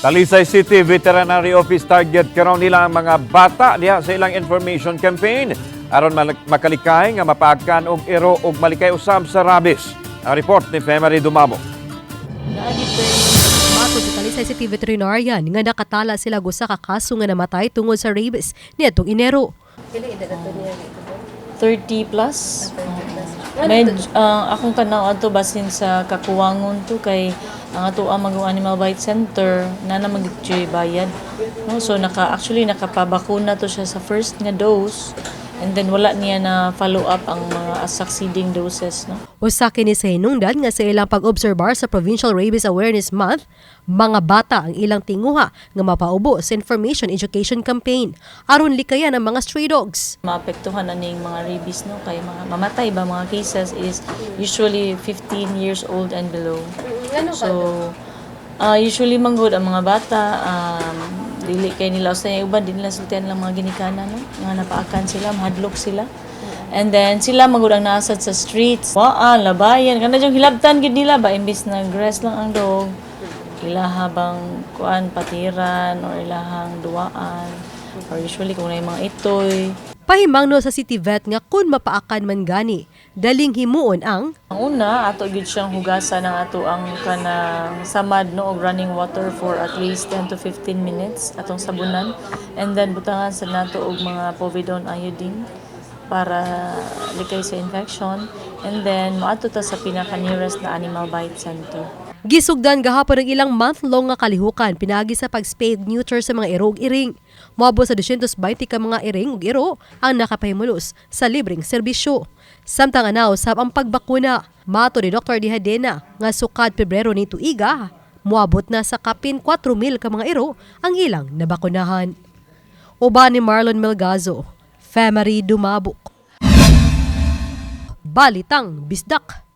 Talisay City Veterinary Office, target karon nila ang mga bata diha sa ilang information campaign aron makalikay nga mapaakan og iro og malikay usab sa rabies. Ang report ni Femery Dumabo. Matod sa Talisay City Veterinarian nga nakatala sila usa ka kaso nga namatay tungod sa rabies niadtong Enero. 30 plus. Med, akong tanaw ato basin sa kakuwangon to kay ang ato ang mag animal bite center na na mag bayad. No, so naka actually nakapabakuna to siya sa first nga dose and then wala niya na follow up ang mga succeeding doses, no. Usa kini sa hinungdan nga sa ilang pag-obserbar sa Provincial Rabies Awareness Month, mga bata ang ilang tinguha nga mapaubo sa information education campaign aron likayan ang mga stray dogs. Maapektuhan na ning mga rabies, no, kay mga mamatay ba mga cases is usually 15 years old and below. So usually manggod ang mga bata, dili kay nila sa uban, di nila sultian lang mga ginikanan, no, nga napaakan sila, mahadlok sila. And then sila magud ang naasad sa streets. Waan, labayan, kana yung hilabtan gid nila ba, imbis na grass lang ang dog. Ilaha bang kuan patiran or ilahang duwaan or usually kung na mga itoy. Pahimangno sa City Vet nga kun mapaakan man gani, daling himuon ang Ang una, ato gyud siyang hugasan ang ato ang kanang samad, no, og running water for at least 10 to 15 minutes atong sabunan and then butangan sa nato og mga povidone iodine para likay sa infection and then moadto ta sa pinaka nearest na animal bite center. Gisugdan gahapon ang ilang month-long nga kalihukan pinaagi sa pag-spay neuter sa mga iro ug iring. Moabot sa 220 ka mga iring ug iro ang nakapahimulos sa libreng serbisyo. Samtang anaw sab ang pagbakuna. Mato ni Dr. Dihadena nga sukad Pebrero ni tuiga, moabot na sa kapin 4,000 ka mga iro ang ilang nabakunahan. Uban ni Marlon Melgazo, Femery Dumabok. Balitang Bisdak.